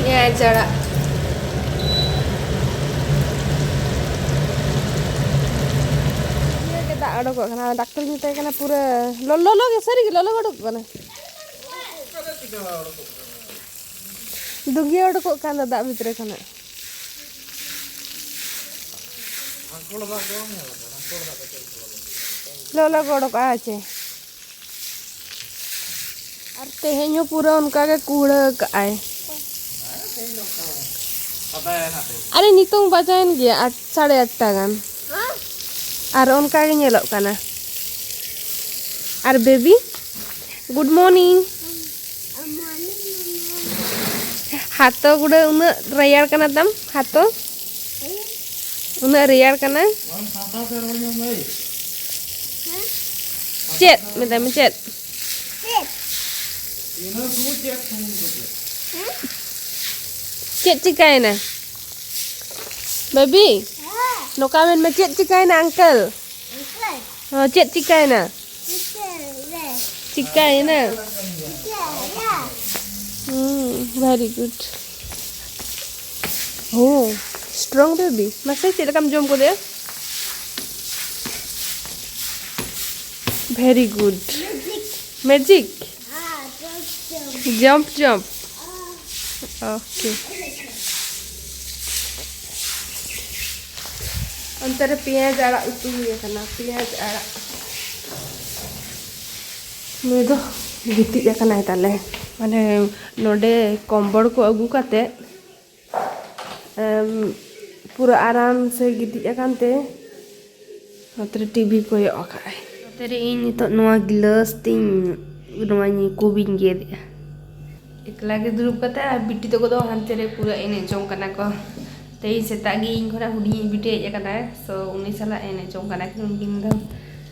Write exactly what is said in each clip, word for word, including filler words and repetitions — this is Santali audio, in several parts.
ᱯᱮᱸᱭᱟᱡᱽ ᱟᱲᱟᱜ᱾ ᱤᱭᱟᱹ ᱜᱮ ᱫᱟᱜ ᱚᱰᱚᱠᱚᱜ ᱠᱟᱱᱟ, ᱰᱟᱠᱛᱟᱨ ᱢᱮᱛᱟᱭ ᱠᱟᱱᱟ ᱯᱩᱨᱟᱹ ᱞᱚᱞᱚ, ᱞᱚᱞᱚ ᱜᱮ, ᱥᱟᱹᱨᱤ ᱜᱮ ᱞᱚᱞᱚ ᱜᱮ ᱚᱰᱚᱠᱚᱜ ᱠᱟᱱᱟ᱾ ᱫᱩᱜᱤᱭᱟᱹ ᱚᱰᱚᱠᱚᱜ ᱠᱟᱱ ᱫᱚ ᱫᱟᱜ ᱵᱷᱤᱛᱨᱤ ᱠᱷᱚᱱᱟᱜ᱾ ᱞᱚᱞᱚ ᱜᱮ ᱚᱰᱚᱠᱚᱜᱼᱟ ᱪᱮ? ᱟᱨ ᱛᱮᱦᱮᱧ ᱦᱚᱸ ᱯᱩᱨᱟᱹ ᱚᱱᱠᱟ ᱜᱮ ᱠᱩᱦᱲᱟᱹ ᱠᱟᱜᱼᱟᱭ᱾ ᱟᱨᱮ, ᱱᱤᱛᱚᱝ ᱵᱟᱡᱟᱣᱮᱱ ᱜᱮᱭᱟ ᱟᱴ, ᱥᱟᱲᱮ ᱟᱴᱴᱟ ᱜᱟᱱ᱾ ᱟᱨ ᱚᱱᱠᱟ ᱜᱮ ᱧᱮᱞᱚᱜ ᱠᱟᱱᱟ᱾ ᱟᱨ ᱵᱮᱵᱤ, good morning. ᱦᱟᱛᱚ ᱜᱩᱲᱟᱹ ᱩᱱᱟᱹᱜ ᱨᱮᱭᱟᱲ ᱠᱟᱱᱟ ᱛᱟᱢ, ᱦᱟᱛᱚ ᱩᱱᱟᱹᱜ ᱨᱮᱭᱟᱲ ᱠᱟᱱᱟ᱾ ᱪᱮᱫ ᱢᱮᱛᱟᱭ ᱢᱮ, ᱪᱮᱫ? ᱪᱮᱫ ᱪᱤᱠᱟᱭᱮᱱᱟ ᱵᱮᱵᱤ? ᱱᱚᱝᱠᱟ ᱢᱮᱱ ᱢᱮ, ᱪᱮᱫ ᱪᱤᱠᱟᱭᱮᱱᱟ ᱟᱝᱠᱮᱞ? ᱦᱚᱸ, ᱪᱮᱫ ᱪᱤᱠᱟᱭᱮᱱᱟ? ᱪᱤᱠᱟᱭᱮᱱᱟ? ᱦᱩᱸ, very good. ᱦᱚᱸ, strong baby. ᱢᱟᱥᱮ, ᱪᱮᱫ ᱞᱮᱠᱟᱢ ᱡᱚᱢ ᱠᱮᱫᱮᱭᱟ? Very good. Magic? Jump, jump. Okay. ᱚᱱᱛᱮ ᱨᱮ ᱯᱮᱸᱭᱟᱡᱽ ᱟᱲᱟᱜ ᱩᱛᱩ ᱦᱩᱭ ᱟᱠᱟᱱᱟ, ᱯᱮᱸᱭᱟᱡᱽ ᱟᱲᱟᱜ᱾ ᱱᱩᱭ ᱫᱚ ᱜᱤᱛᱤᱡ ᱟᱠᱟᱱᱟᱭ ᱛᱟᱞᱮ, ᱢᱟᱱᱮ ᱱᱚᱰᱮ ᱠᱚᱢᱵᱚᱲ ᱠᱚ ᱟᱹᱜᱩ ᱠᱟᱛᱮ, ᱮᱢ, ᱯᱩᱨᱟᱹ ᱟᱨᱟᱢ ᱥᱮ ᱜᱤᱛᱤᱡ ᱟᱠᱟᱱ ᱛᱮ ᱱᱚᱛᱮ ᱨᱮ ᱴᱤᱵᱷᱤ ᱠᱚᱭᱚᱜ ᱟᱠᱟᱫ ᱟᱭ᱾ ᱱᱚᱛᱮ ᱨᱮ ᱤᱧ ᱱᱤᱛᱚᱜ ᱱᱚᱣᱟ ᱜᱤᱞᱟᱹᱥ ᱛᱤᱧ, ᱱᱚᱣᱟ ᱠᱚᱵᱤᱧ ᱜᱮᱫ ᱮᱫᱟ᱾ ᱮᱠᱞᱟ ᱜᱮ ᱫᱩᱲᱩᱵ ᱠᱟᱛᱮ ᱟᱨ ᱵᱤᱴᱤ ᱛᱟᱠᱚ ᱫᱚ ᱦᱟᱱᱛᱮ ᱨᱮ ᱯᱩᱨᱟᱹ ᱮᱱᱮᱡ ᱡᱚᱝ ᱠᱟᱱᱟ ᱠᱚ᱾ ᱛᱮᱦᱮᱧ ᱥᱮᱛᱟᱜ ᱜᱮ ᱤᱧ ᱠᱷᱚᱱᱟᱜ ᱦᱩᱰᱤᱧᱤᱡ ᱵᱤᱴᱤ ᱦᱮᱡ ᱟᱠᱟᱱᱟᱭ, so ᱩᱱᱤ ᱥᱟᱞᱟᱜ ᱮᱱᱮᱡ ᱡᱚᱝ ᱠᱟᱱᱟ ᱠᱤᱱ ᱩᱱᱠᱤᱱ ᱫᱚ᱾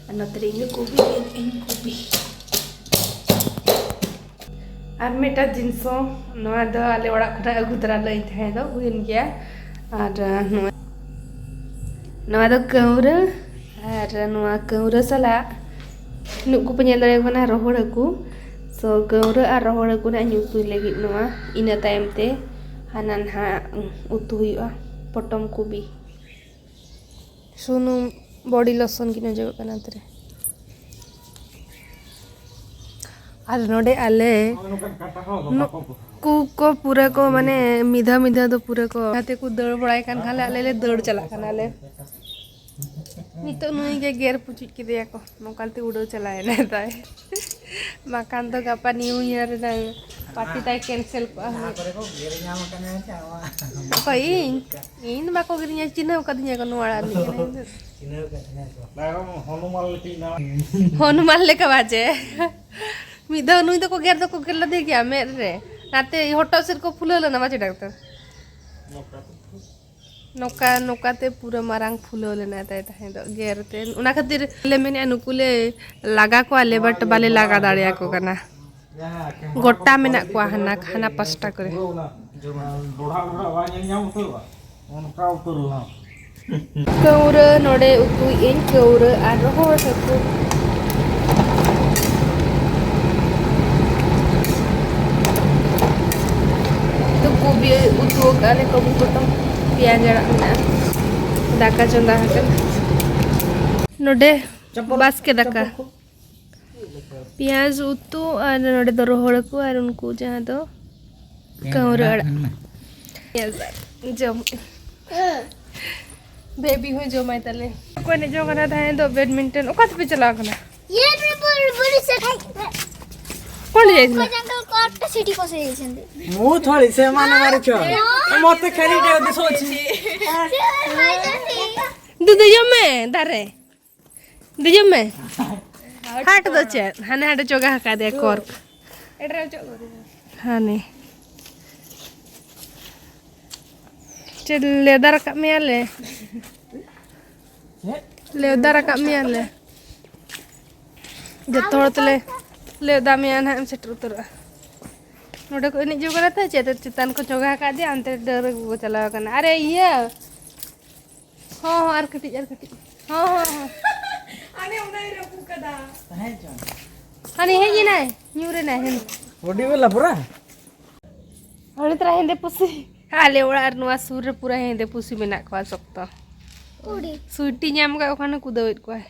ᱟᱨ ᱱᱚᱛᱮ ᱨᱮ ᱤᱧ ᱫᱚ ᱠᱚᱵᱤ ᱜᱮᱫ ᱟᱹᱧ, ᱠᱚᱵᱤ᱾ ᱟᱨ ᱢᱤᱫᱴᱟᱝ ᱡᱤᱱᱤᱥ ᱦᱚᱸ, ᱱᱚᱣᱟ ᱫᱚ ᱟᱞᱮ ᱚᱲᱟᱜ ᱠᱷᱚᱱᱟᱜ ᱟᱹᱜᱩ ᱛᱚᱨᱟ ᱞᱮᱫᱟᱹᱧ ᱛᱟᱦᱮᱸ ᱫᱚ, ᱦᱩᱭᱮᱱ ᱜᱮᱭᱟ᱾ ᱟᱨ, ᱟᱸ, ᱱᱚᱣᱟ, ᱱᱚᱣᱟ ᱫᱚ ᱠᱟᱹᱣᱨᱟᱹ, ᱟᱨ ᱱᱚᱣᱟ ᱠᱟᱹᱣᱨᱟᱹ ᱥᱟᱞᱟᱜ ᱱᱩᱠᱩ ᱯᱮ ᱧᱮᱞ ᱫᱟᱲᱮᱭᱟᱠᱚ ᱠᱟᱱᱟ, ᱨᱚᱦᱚᱲ ᱦᱟᱹᱠᱩ᱾ So, ᱠᱟᱹᱣᱨᱟᱹ ᱟᱨ ᱨᱚᱦᱚᱲ ᱦᱟᱹᱠᱩ ᱨᱮᱱᱟᱜ ᱤᱧ ᱩᱛᱩᱭ ᱞᱟᱹᱜᱤᱫ ᱱᱚᱣᱟ᱾ ᱤᱱᱟᱹ ᱛᱟᱭᱚᱢ ᱛᱮ ᱦᱟᱱᱟ ᱱᱟᱦᱟᱜ ᱩᱛᱩ ᱦᱩᱭᱩᱜᱼᱟ, ᱯᱚᱴᱚᱢ ᱠᱚᱵᱤ᱾ ᱥᱩᱱᱩᱢ, ᱵᱚᱰᱤ ᱞᱳᱥᱚᱱ ᱠᱤᱱ ᱚᱡᱚᱜᱚᱜ ᱠᱟᱱᱟ ᱚᱱᱛᱮ ᱨᱮ᱾ ᱟᱨ ᱱᱚᱰᱮ ᱟᱞᱮ ᱱᱩᱠᱩ ᱠᱚ ᱯᱩᱨᱟᱹ ᱠᱚ, ᱢᱟᱱᱮ, ᱢᱤᱫ ᱫᱷᱟᱣ ᱢᱤᱫ ᱫᱷᱟᱣ ᱫᱚ ᱯᱩᱨᱟᱹ ᱠᱚ ᱜᱟᱛᱮ ᱠᱚ ᱫᱟᱹᱲ ᱵᱟᱲᱟᱭ ᱠᱟᱱ ᱠᱷᱟᱱ ᱞᱮ, ᱟᱞᱮ ᱞᱮ ᱫᱟᱹᱲ ᱪᱟᱞᱟᱜ ᱠᱟᱱᱟ ᱞᱮ᱾ ᱱᱤᱛᱚᱜ ᱱᱩᱭ ᱜᱮ ᱜᱮᱨ ᱯᱩᱪᱩᱡ ᱠᱮᱫᱮᱭᱟ ᱠᱚ, ᱱᱚᱝᱠᱟᱱ ᱛᱮ ᱩᱰᱟᱹᱣ ᱪᱟᱞᱟᱣ ᱮᱱᱟᱭ ᱛᱟᱭ᱾ ᱵᱟᱠᱷᱟᱱ ᱫᱚ ᱜᱟᱯᱟ ᱱᱤᱭᱩ ᱤᱭᱟᱨ ᱨᱮᱱᱟᱜ ᱯᱟᱨᱴᱤ ᱛᱟᱭ ᱠᱮᱱᱥᱮᱞ ᱠᱚᱜᱼᱟ ᱦᱩᱱᱟᱹᱝ᱾ ᱚᱠᱚᱭ, ᱤᱧ? ᱤᱧ ᱫᱚ ᱵᱟᱠᱚ ᱜᱮᱨᱤᱧᱟ, ᱪᱤᱱᱦᱟᱹᱣ ᱠᱟᱫᱤᱧᱟ ᱠᱚ ᱱᱚᱣᱟ ᱚᱲᱟᱜ ᱨᱤᱱᱤᱡ ᱠᱟᱱᱟᱹᱧ ᱤᱧ ᱫᱚ᱾ ᱦᱚᱱᱩᱢᱟᱱ ᱞᱮᱠᱟ ᱵᱟᱡᱮ᱾ ᱢᱤᱫ ᱫᱷᱟᱣ ᱱᱩᱭ ᱫᱚᱠᱚ ᱜᱮᱨ ᱫᱚᱠᱚ ᱜᱮᱨ ᱞᱮᱫᱮ ᱜᱮᱭᱟ ᱢᱮᱫ ᱨᱮ, ᱱᱟᱛᱮ ᱦᱚᱴᱚᱜ ᱥᱮᱫ ᱠᱚ ᱯᱷᱩᱞᱟᱹᱣ ᱞᱮᱱᱟ ᱵᱟᱡᱮ ᱰᱟᱠᱛᱟᱨ᱾ ᱱᱚᱝᱠᱟ ᱱᱚᱝᱠᱟᱛᱮ ᱯᱩᱨᱟᱹ ᱢᱟᱨᱟᱝ ᱯᱷᱩᱞᱟᱹᱣ ᱞᱮᱱᱟ ᱛᱟᱭ ᱛᱟᱦᱮᱸ ᱫᱚ ᱜᱮᱨ ᱛᱮ᱾ ᱚᱱᱟ ᱠᱷᱟᱹᱛᱤᱨ ᱞᱮ ᱢᱮᱱᱮᱫᱼᱟ ᱱᱩᱠᱩ ᱞᱮ ᱞᱟᱜᱟ ᱠᱚᱣᱟ ᱞᱮ, but ᱵᱟᱞᱮ ᱞᱟᱜᱟ ᱫᱟᱲᱮᱭᱟᱠᱚ ᱠᱟᱱᱟ᱾ ᱜᱚᱴᱟ ᱢᱮᱱᱟᱜ ᱠᱚᱣᱟ ᱦᱟᱱᱟ, ᱦᱟᱱᱟ ᱯᱟᱥᱴᱟ ᱠᱚᱨᱮ᱾ ᱰᱚᱰᱷᱟᱜ ᱰᱚᱰᱷᱟᱜ ᱵᱟᱝ ᱧᱮᱞ ᱧᱟᱢ ᱩᱛᱟᱹᱨᱚᱜᱼᱟ, ᱚᱱᱠᱟ ᱩᱛᱟᱹᱨ ᱞᱮᱱᱟ᱾ ᱠᱟᱹᱣᱨᱟᱹ ᱱᱚᱰᱮ ᱩᱛᱩᱭᱮᱫ ᱟᱹᱧ, ᱠᱟᱹᱣᱨᱟᱹ ᱟᱨ ᱨᱚᱦᱚᱲ ᱦᱟᱹᱠᱩ᱾ ᱛᱚ ᱠᱚᱵᱤ ᱩᱛᱩ ᱟᱠᱟᱫ ᱞᱮ, ᱠᱚᱵᱤ ᱯᱚᱴᱚᱢ, ᱯᱮᱸᱭᱟᱡᱽ ᱟᱲᱟᱜ ᱢᱮᱱᱟᱜᱼᱟ, ᱫᱟᱠᱟ ᱪᱚᱸᱫᱟ ᱟᱠᱟᱱᱟ᱾ ᱱᱚᱰᱮ ᱵᱟᱥᱠᱮ ᱫᱟᱠᱟ, ᱯᱮᱸᱭᱟᱡᱽ ᱩᱛᱩ, ᱟᱨ ᱱᱚᱰᱮ ᱫᱚ ᱨᱚᱦᱚᱲ ᱦᱟᱹᱠᱩ, ᱟᱨ ᱩᱱᱠᱩ ᱡᱟᱦᱟᱸ ᱫᱚ ᱠᱟᱹᱣᱨᱟᱹ ᱟᱲᱟᱜ᱾ ᱡᱚᱢ᱾ ᱵᱮᱵᱤ ᱦᱚᱸ ᱡᱚᱢᱟᱭ ᱛᱟᱞᱮ᱾ ᱚᱠᱚᱭ ᱮᱱᱮᱡ ᱡᱚᱝ ᱠᱟᱱᱟ ᱛᱟᱦᱮᱸ ᱫᱚ badminton? ᱚᱠᱟ ᱛᱮᱯᱮ ᱪᱟᱞᱟᱣ ᱠᱟᱱᱟ? ये मेरे को बड़ी से कोण ଯାଇଥିଲା? जंगल को आठ सिटी को से ଯାଇଛନ୍ତି। ମୁଁ ଥଳି ସେମାନେ ମାରୁଛ। ମତେ ଖାଲି ଟା ଦୋଷ ଅଛି। ᱫᱩᱫᱩ ᱡᱚᱢ ᱢᱮ ᱫᱟᱨᱮ᱾ ᱫᱮᱡᱚᱜ ᱢᱮ᱾ ᱦᱟᱴ ᱫᱚ ᱪᱮᱫ? ᱦᱟᱱᱮ ᱦᱟᱸᱰᱮ ᱪᱚᱜᱟ ᱟᱠᱟᱫᱮᱭᱟ ᱠᱚᱨᱠ᱾ ᱦᱟᱱᱮ᱾ ᱪᱮᱫ ᱞᱮᱫᱟ ᱨᱟᱠᱟᱵ ᱢᱮᱭᱟᱞᱮ? ᱞᱮᱫᱟ ᱨᱟᱠᱟᱵ ᱢᱮᱭᱟᱞᱮ? ᱡᱚᱛᱚ ᱦᱚᱲ ᱛᱮᱞᱮ ᱞᱮᱫᱟ ᱢᱮᱭᱟ, ᱱᱟᱦᱟᱜ ᱮᱢ ᱥᱮᱴᱮᱨ ᱩᱛᱟᱹᱨᱚᱜᱼᱟ᱾ ᱱᱚᱰᱮ ᱠᱚ ᱮᱱᱮᱡ ᱡᱚᱝ ᱠᱟᱱᱟ ᱛᱚ, ᱪᱮᱫ ᱪᱮᱛᱟᱱ ᱠᱚ ᱪᱚᱜᱟ ᱟᱠᱟᱫᱮᱭᱟ, ᱚᱱᱛᱮ ᱰᱟᱹᱨ ᱟᱹᱜᱩ ᱠᱚ ᱪᱟᱞᱟᱣ ᱟᱠᱟᱱᱟ᱾ ᱟᱨᱮ ᱤᱭᱟᱹ, ᱦᱚᱸ, ᱦᱚᱸ, ᱟᱨ ᱠᱟᱹᱴᱤᱡ, ᱟᱨ ᱠᱟᱹᱴᱤᱡ᱾ ᱦᱚᱸ, ᱦᱚᱸ, ᱦᱚᱸ᱾ ᱦᱟᱱᱮ ᱚᱱᱟᱭ ᱨᱟᱹᱯᱩᱫ ᱠᱟᱫᱟ᱾ ᱛᱟᱦᱮᱸ ᱦᱚᱪᱚ᱾ ᱦᱟᱱᱮ ᱦᱮᱡ ᱮᱱᱟᱭ, ᱧᱩᱨ ᱮᱱᱟᱭ, ᱦᱟᱱᱮ᱾ ᱵᱚᱰᱤ ᱵᱟᱞᱟ ᱯᱩᱨᱟ? ᱚᱸᱰᱮ ᱛᱚᱨᱟ ᱦᱮᱸᱫᱮ ᱯᱩᱥᱤ᱾ ᱟᱞᱮ ᱚᱲᱟᱜ ᱨᱮ ᱱᱚᱣᱟ ᱥᱩᱨ ᱨᱮ ᱯᱩᱨᱟᱹ ᱦᱮᱸᱫᱮ ᱯᱩᱥᱤ ᱢᱮᱱᱟᱜ ᱠᱚᱣᱟ ᱥᱚᱠᱛᱚ᱾ ᱠᱩᱲᱤ᱾ ᱥᱩᱭᱴᱤ ᱧᱟᱢ ᱠᱟᱜ ᱠᱷᱟᱱ ᱠᱩᱫᱟᱹᱣᱮᱫ ᱠᱚᱣᱟᱭ᱾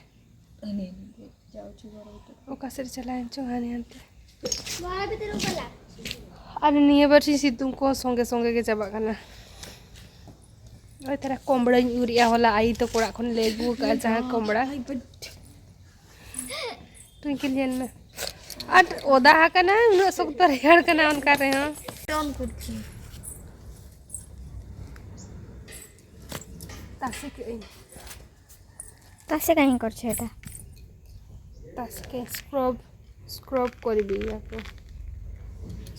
ᱚᱠᱟ ᱥᱮᱫ ᱪᱟᱞᱟᱣᱮᱱ ᱪᱚᱝ ᱦᱟᱱᱮ ᱦᱟᱱᱛᱮ᱾ ᱟᱨ ᱱᱤᱭᱟᱹ ᱵᱟᱨ ᱥᱤᱧ ᱥᱤᱛᱩᱝ ᱠᱚᱦᱚᱸ ᱥᱚᱸᱜᱮ ᱥᱚᱸᱜᱮ ᱜᱮ ᱪᱟᱵᱟᱜ ᱠᱟᱱᱟ᱾ ᱳᱭ ᱛᱟᱨᱟ ᱠᱚᱢᱵᱲᱟᱧ ᱩᱨ ᱮᱜᱼᱟ, ᱦᱚᱞᱟ ᱟᱭᱤ ᱛᱟᱠᱚ ᱚᱲᱟᱜ ᱠᱷᱚᱱ ᱞᱮ ᱟᱹᱜᱩ ᱟᱠᱟᱫᱼᱟ ᱡᱟᱦᱟᱸ ᱠᱚᱢᱵᱲᱟ᱾ ᱴᱩᱝᱠᱤ ᱧᱮᱞ ᱢᱮ, ᱟᱨ ᱚᱫᱟ ᱟᱠᱟᱱᱟ, ᱩᱱᱟᱹᱜ ᱥᱚᱠᱛᱚ ᱨᱮᱭᱟᱲ ᱠᱟᱱᱟ ᱚᱱᱠᱟ ᱨᱮᱦᱚᱸ᱾ ᱛᱟᱥᱮ ᱠᱮᱜ ᱟᱹᱧ᱾ ᱛᱟᱥᱮ ᱠᱟᱹᱧ ᱠᱚᱨᱪᱷᱮ ᱮᱴᱟ᱾ ᱛᱟᱥᱮ ᱠᱟᱹᱧ ᱥᱠᱨᱚᱵ, ᱥᱠᱨᱚᱵ ᱠᱚᱨᱵᱤ ᱟᱠᱚ᱾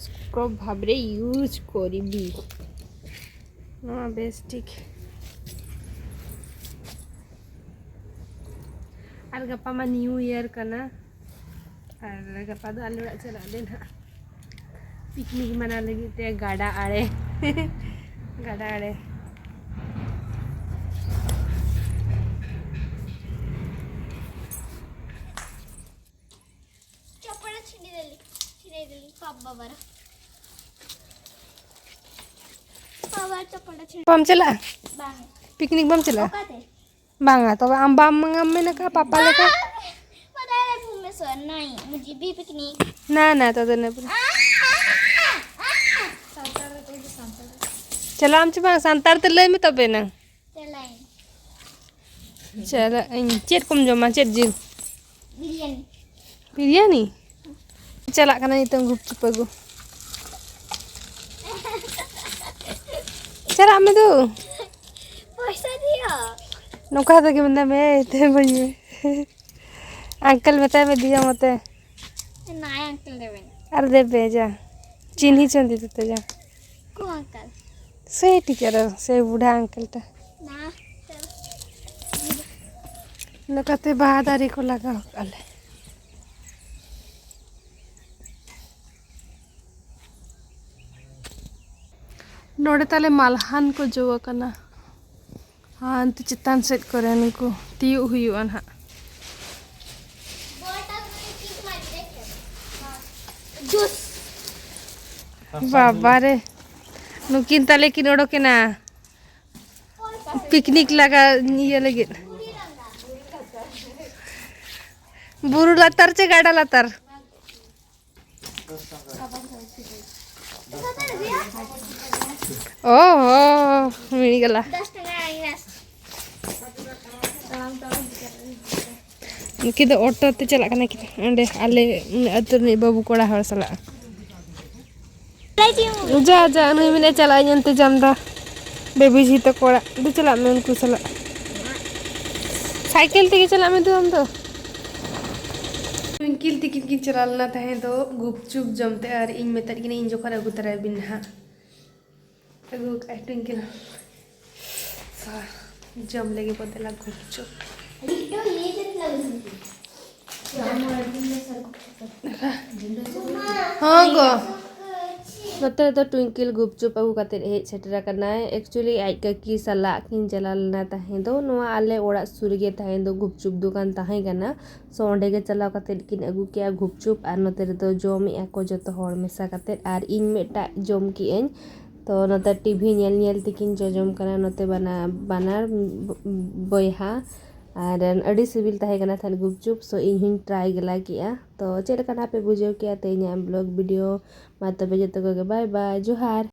ᱥᱠᱨᱚᱵ ᱵᱷᱟᱵᱽᱨᱮ ᱤᱭᱩᱡᱽ ᱠᱚᱨᱵᱤ᱾ ᱱᱚᱣᱟ ᱵᱮᱥ ᱴᱷᱤᱠ᱾ ᱟᱨ ᱜᱟᱯᱟ ᱢᱟ ᱱᱤᱭᱩ ᱤᱭᱟᱨ ᱠᱟᱱᱟ᱾ ᱟᱨ ᱜᱟᱯᱟ ᱫᱚ ᱟᱞᱮ ᱚᱲᱟᱜ ᱪᱟᱞᱟᱜ ᱟᱞᱮ ᱱᱟᱦᱟᱜ᱾ ᱯᱤᱠᱱᱤᱠ ᱢᱟᱱᱟᱣ ᱞᱟᱹᱜᱤᱫ ᱛᱮ ᱜᱟᱰᱟ ᱟᱲᱮ᱾ ᱜᱟᱰᱟ ᱟᱲᱮ᱾ ᱪᱚᱯᱚᱞ ᱪᱷᱤᱸᱰᱤ ᱫᱟᱞᱤᱧ, ᱪᱷᱤᱸᱰᱤ ᱫᱟᱞᱤᱧ, ᱯᱟᱯ ᱵᱟᱵᱟᱨ᱾ ᱵᱟᱵᱟ ᱪᱚᱯᱚᱞ ᱪᱷᱤᱸᱰᱤ᱾ ᱵᱟᱢ ᱪᱟᱞᱟᱜᱼᱟ? ᱵᱟᱝ᱾ ᱯᱤᱠᱱᱤᱠ ᱵᱟᱢ ᱪᱟᱞᱟᱜᱼᱟ? ᱚᱠᱟᱛᱮ? ᱵᱟᱝᱟ, ᱛᱚᱵᱮ ᱟᱢ ᱵᱟᱢ ᱢᱮᱱ ᱟᱠᱟᱫᱼᱟ ᱯᱟᱯᱟ ᱞᱮᱠᱟ? ᱯᱟᱯᱟ ᱞᱮᱠᱟ ᱵᱷᱩᱵᱽᱱᱮᱥᱚᱨ ᱱᱟᱭ, ᱢᱩᱡᱷᱮ ᱵᱷᱤ ᱯᱤᱠᱱᱤᱠ᱾ ᱱᱟ, ᱱᱟ, ᱛᱚ ᱫᱚ ᱱᱟ᱾ ᱪᱟᱞᱟᱜ ᱟᱢ ᱪᱮ ᱵᱟᱝ? ᱥᱟᱱᱛᱟᱲ ᱛᱮ ᱞᱟᱹᱭ ᱢᱮ ᱛᱚᱵᱮ ᱱᱟᱝ᱾ ᱪᱟᱞᱟᱜ ᱟᱹᱧ᱾ ᱪᱟᱞᱟᱜ ᱟᱹᱧ᱾ ᱪᱮᱫ ᱠᱚᱢ ᱡᱚᱢᱟ? ᱪᱮᱫ ᱡᱤᱞ? ᱵᱤᱨᱭᱟᱱᱤ᱾ ᱵᱤᱨᱭᱟᱱᱤ? ᱪᱟᱞᱟᱜ ᱠᱟᱱᱟ ᱱᱤᱛᱚᱝ ᱜᱩᱯᱪᱩᱯ ᱟᱹᱜᱩ᱾ ᱪᱟᱞᱟᱜ ᱢᱮ ᱫᱩ᱾ ᱯᱚᱭᱥᱟ ᱫᱤᱭᱟ᱾ ᱱᱚᱝᱠᱟ ᱛᱮᱜᱮ ᱢᱮᱱᱟᱭ ᱢᱮ, ᱛᱮ ᱵᱟᱹᱧ ᱢᱮ᱾ ᱟᱝᱠᱮᱞ ᱢᱮᱛᱟᱭ ᱢᱮ ᱫᱤᱭᱟ ᱢᱚᱛᱮ᱾ ᱱᱟᱭ ᱟᱝᱠᱮᱞ ᱫᱮᱵᱮᱱ᱾ ᱟᱨ ᱫᱮᱵᱮ ᱡᱟ᱾ ᱪᱤᱱᱦᱤ ᱪᱚᱸᱫᱤ ᱛᱮ ᱡᱟ᱾ ᱠᱚ ᱟᱝᱠᱮᱞ? ᱥᱮ ᱴᱤᱪᱟᱨ, ᱥᱮ ᱵᱩᱰᱷᱟ ᱟᱝᱠᱮᱞ ᱴᱟ᱾ ᱱᱟ᱾ ᱱᱚᱝᱠᱟᱛᱮ ᱵᱟᱦᱟ ᱫᱟᱨᱮ ᱠᱚ ᱞᱟᱜᱟᱣ ᱠᱟᱜᱼᱟ ᱞᱮ᱾ ᱱᱚᱰᱮ ᱛᱟᱞᱮ ᱢᱟᱞᱦᱟᱱ ᱠᱚ ᱡᱚ ᱟᱠᱟᱱᱟ᱾ ᱦᱟᱱᱛᱮ ᱪᱮᱛᱟᱱ ᱥᱮᱫ ᱠᱚᱨᱮ ᱱᱩᱠᱩ ᱛᱤᱭᱳᱜ ᱦᱩᱭᱩᱜᱼᱟ ᱱᱟᱦᱟᱜ᱾ ᱡᱩᱥ᱾ ᱵᱟᱵᱟ ᱨᱮ, ᱱᱩᱠᱤᱱ ᱛᱟᱞᱮ ᱠᱤᱱ ᱚᱰᱚᱠᱮᱱᱟ ᱯᱤᱠᱱᱤᱠ ᱞᱟᱜᱟ ᱤᱭᱟᱹ ᱞᱟᱹᱜᱤᱫ᱾ ᱵᱩᱨᱩ ᱞᱟᱛᱟᱨ ᱪᱮ ᱜᱟᱰᱟ ᱞᱟᱛᱟᱨ? ᱚ ᱦᱚ, ᱢᱤᱲᱤ ᱜᱮᱞᱟ᱾ ᱱᱩᱠᱤᱱ ᱫᱚ ᱚᱴᱳ ᱛᱮ ᱪᱟᱞᱟᱜ ᱠᱟᱱᱟ ᱠᱤᱱ ᱚᱸᱰᱮ ᱟᱞᱮ ᱟᱹᱛᱩ ᱨᱤᱱᱤᱡ ᱵᱟᱹᱵᱩ ᱠᱚᱲᱟ ᱦᱚᱲ ᱥᱟᱞᱟᱜ᱾ ᱡᱟ, ᱡᱟ, ᱱᱩᱭ ᱢᱮᱱᱮᱫ ᱪᱟᱞᱟᱜ ᱟᱹᱧ ᱚᱱᱛᱮ ᱡᱟᱢᱫᱟ ᱵᱮᱵᱤ ᱡᱷᱤ ᱛᱟᱠᱚ ᱚᱲᱟᱜ᱾ ᱫᱩ ᱪᱟᱞᱟᱜ ᱢᱮ ᱩᱱᱠᱩ ᱥᱟᱞᱟᱜ᱾ ᱥᱟᱭᱠᱮᱞ ᱛᱮᱜᱮ ᱪᱟᱞᱟᱜ ᱢᱮ ᱫᱩ ᱟᱢ ᱫᱚ᱾ ᱴᱩᱭᱤᱝᱠᱤᱞ ᱛᱤᱠᱤᱱ ᱠᱤᱱ ᱪᱟᱞᱟᱣ ᱞᱮᱱᱟ ᱛᱟᱦᱮᱸ ᱫᱚ ᱜᱩᱯᱪᱩᱯ ᱡᱚᱢ ᱛᱮ, ᱟᱨ ᱤᱧ ᱢᱮᱛᱟᱫ ᱠᱤᱱᱟᱹ ᱤᱧ ᱡᱚᱠᱷᱚᱱ ᱟᱹᱜᱩ ᱛᱚᱨᱟᱭ ᱵᱤᱱ ᱱᱟᱦᱟᱜ᱾ ᱟᱹᱜᱩ ᱠᱟᱜᱼᱟᱭ ᱴᱩᱭᱤᱝᱠᱤᱞ᱾ ᱥᱟ, ᱡᱚᱢ ᱞᱟᱹᱜᱤᱫ ᱵᱚ ᱫᱮᱞᱟ ᱜᱩᱯᱪᱩᱯ᱾ ᱦᱚᱸ ᱜᱚ᱾ ᱱᱚᱛᱮ ᱨᱮᱫᱚ ᱴᱩᱭᱤᱝᱠᱤᱞ ᱜᱩᱯᱪᱩᱯ ᱟᱹᱜᱩ ᱠᱟᱛᱮᱫ ᱦᱮᱡ ᱥᱮᱴᱮᱨ ᱟᱠᱟᱱᱟᱭ᱾ Actually, ᱟᱡ ᱠᱟᱹᱠᱤ ᱥᱟᱞᱟᱜ ᱠᱤᱱ ᱪᱟᱞᱟᱣ ᱞᱮᱱᱟ ᱛᱟᱦᱮᱸ ᱫᱚ᱾ ᱱᱚᱣᱟ ᱟᱞᱮ ᱚᱲᱟᱜ ᱥᱩᱨ ᱨᱮᱜᱮ ᱛᱟᱦᱮᱸ ᱫᱚ ᱜᱩᱯᱪᱩᱯ ᱫᱚᱠᱟᱱ ᱛᱟᱦᱮᱸ ᱠᱟᱱᱟ᱾ So, ᱚᱸᱰᱮ ᱜᱮ ᱪᱟᱞᱟᱣ ᱠᱟᱛᱮᱫ ᱠᱤᱱ ᱟᱹᱜᱩ ᱠᱮᱜᱼᱟ ᱜᱩᱯᱪᱩᱯ, ᱟᱨ ᱱᱚᱛᱮ ᱨᱮᱫᱚ ᱡᱚᱢᱮᱜᱼᱟ ᱠᱚ ᱡᱚᱛᱚ ᱦᱚᱲ ᱢᱮᱥᱟ ᱠᱟᱛᱮᱫ, ᱟᱨ ᱤᱧ ᱢᱤᱫᱴᱟᱜ ᱡᱚᱢ ᱠᱮᱜᱼᱟᱹᱧ᱾ ᱛᱚ, ᱱᱚᱛᱮ ᱴᱤᱵᱷᱤ ᱧᱮᱞ ᱧᱮᱞ ᱛᱮᱠᱤᱱ ᱡᱚᱡᱚᱢ ᱠᱟᱱᱟ, ᱱᱚᱛᱮ ᱵᱟᱱᱟ-, ᱵᱟᱱᱟᱨ ᱵᱚᱭᱦᱟ᱾ ᱟᱨ ᱟᱹᱰᱤ ᱥᱤᱵᱤᱞ ᱛᱟᱦᱮᱸ ᱠᱟᱱᱟ ᱛᱟᱦᱮᱸᱫ ᱜᱩᱯᱪᱩᱯ, so ᱤᱧ ᱦᱚᱸᱧ try ᱜᱮᱞᱟ ᱠᱮᱜᱼᱟ᱾ ᱛᱚ, ᱪᱮᱫ ᱞᱮᱠᱟ ᱱᱟᱦᱟᱜ ᱯᱮ ᱵᱩᱡᱷᱟᱹᱣ ᱠᱮᱜᱼᱟ ᱛᱮᱦᱮᱧᱟᱜ vlog video? ᱢᱟ ᱛᱚᱵᱮ ᱡᱚᱛᱚ ᱠᱚᱜᱮ bye bye, ᱡᱚᱦᱟᱨ᱾